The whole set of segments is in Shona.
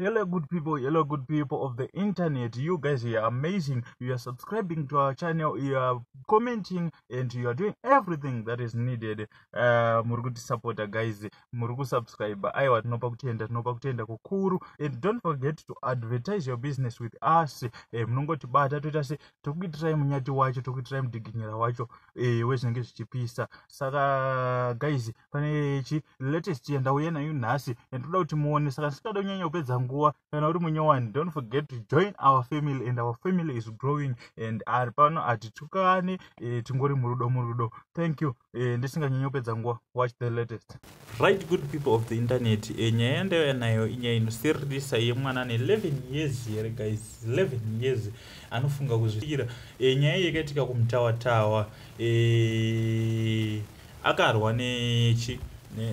Hello, good people. Hello, good people of the internet. You guys are amazing. You are subscribing to our channel, you are commenting, and you are doing everything that is needed. Muri kutisapota guys, muri kusubscribe. Aiwa, tinopa kutenda, tinopa kutenda kukuru. And don't forget to advertise your business with us. Munongotibata, toita se tokuitirai munyati wacho, tokuitirai mudhiginyira wacho wezvinenge zvichipisa. Saka guys, pane chi latest yandauya nayo nhasi yandoda kuti muone. Saka ndisingada kunyanya kupedza nguva, kana uri munyowani, don't forget to join our family, and our family is growing, and ari pano hatitukane, tingori murudo, murudo. Thank you. Ndisinganyanyi kupedza nguva, watch the latest. Right, good people of the internet, nyaya yandauya nayo inyaya inosiririsa yemwana ane 11 years here guys, 11 years anofunga kuzvikira. Nyaya iyi yakaitika kuMutawatawa. Akarwa nechi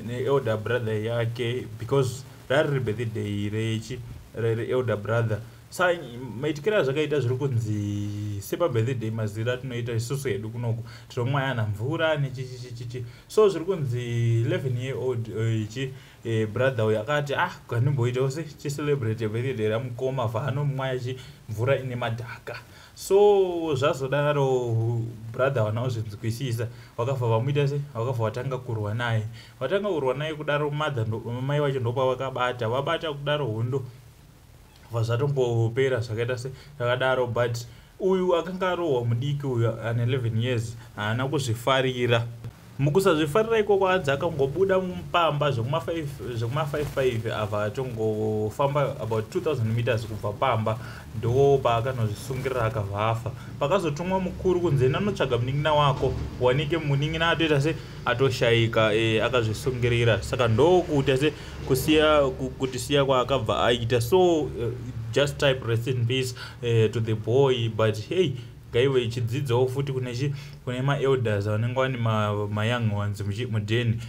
neelder brother yake because rari birthday rechi reelder brother. Sa maitikiro azvakaita, zviri kunzi sepabirthday maziro atinoita isusu hedu kunoku, tinomwayana mvura nechichichichichi. So zviri kunzi 11 year old ichi brother uyu akati, "Ah, kandimboitawo se chicelebrate birthday ramukoma." Vaanomwaya chi mvura ine madhaka. So zvazodaro, brother vana kuzvinzwisisa, vakabva vamuita se vakabva vatanga kurwa naye. Vatanga kurwa naye kudaro, mother, mai vacho ndopavakabata, vabata kudaro, hondo bva zvatongopera zvakaita se zvakadaro. But uyu akanga arohwa mudiki uyu ane 11 years haana kuzvifarira. Mukusazvifarira ikoko, anzi akangobuda mupamba zvekuma55, abva atongofamba about 2000 meters kubva pamba, ndo paakanozvisungirira, akabva afa. Pakazotumwa mukuru kunzi enda notsvaga munin'ina wako, wanike munin'ina atoita se atoshayika, akazvisungirira. Saka ndokuita se kusiya kutisiya kwaakabva aita. So just type "rest in peace" to the boy. But hey, ngaive chidzidzawo futi kune kune maelders vanenge vane mayoung ones mudheni.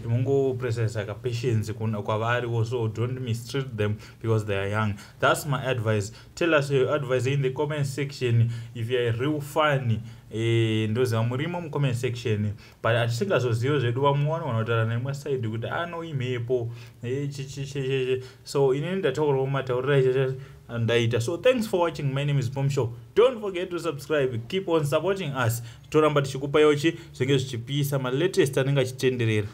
Mungopresesa kapatience kwavariwo. So don't mistreat them because they are young. That's my advice. Tell us your advice in the comment section if you are a real fan. Ndoziva murimo mucomment section, but hatisingazozivi zvedu, vamwe vanogona kutaura neimwe side kuti anoimhepo chichichichi. So inini ndataurawo matauriro ndaita. So thanks for watching. My name is Pom Show. Don't forget to subscribe. Keep on supporting us. Toramba tichikupaiwo chi zvinenge zvichipisa, malatest anenge achitenderera.